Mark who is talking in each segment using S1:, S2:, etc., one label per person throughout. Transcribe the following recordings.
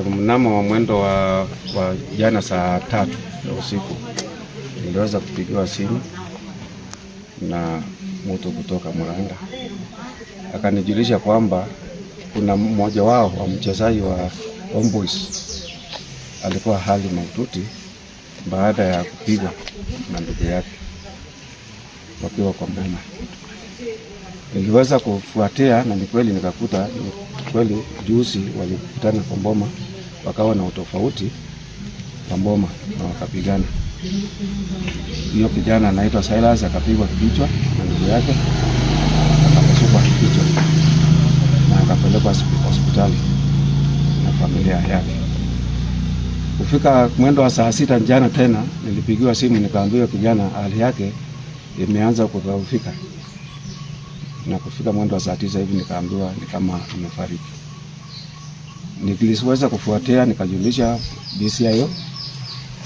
S1: Mnamo wa mwendo wa jana saa 3 ya usiku niliweza kupigiwa simu na mtu kutoka Muranda akanijulisha kwamba kuna mmoja wao wa mchezaji wa Homeboyz alikuwa hali mahututi baada ya kupigwa na ndugu yake wakiwa kwa boma. Niliweza kufuatia na ni kweli nikakuta ni kweli juzi walikutana kwa boma, wakawa na utofauti kwa boma na wakapigana. Hiyo kijana anaitwa Silas akapigwa kichwa na ndugu yake, akapasukwa kichwa na akapelekwa hospitali na familia yake. Kufika mwendo wa saa 6 jana tena nilipigiwa simu nikaambiwa kijana hali yake imeanza kudhoofika, na kufika mwendo wa saa 9 hivi nikaambiwa ni kama amefariki. Niliweza kufuatia nikajulisha DCIO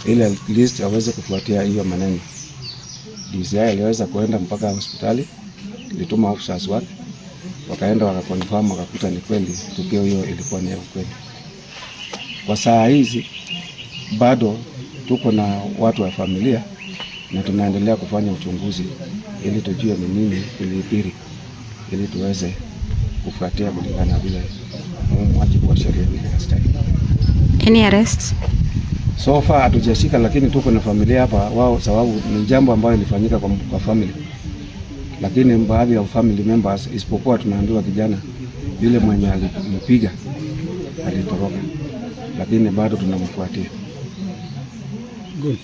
S1: ili at least aweze kufuatia hiyo maneno. DCI aliweza kuenda mpaka hospitali, ilituma officers wake wakaenda wakaconfirm, wakakuta ni kweli tukio hiyo ilikuwa ni ya ukweli. Kwa saa hizi bado tuko na watu wa familia na tunaendelea kufanya uchunguzi ili tujue ni nini ilithiri, ili tuweze kufuatia kulingana na vile mujibu wa sheria vile inastahili.
S2: Any arrests?
S1: So far hatujashika, lakini tuko na familia hapa wao, sababu ni jambo ambayo ilifanyika kwa family, lakini baadhi ya family members, isipokuwa tunaambiwa kijana yule mwenye alimpiga alitoroka, lakini bado tunamfuatia.
S3: Good.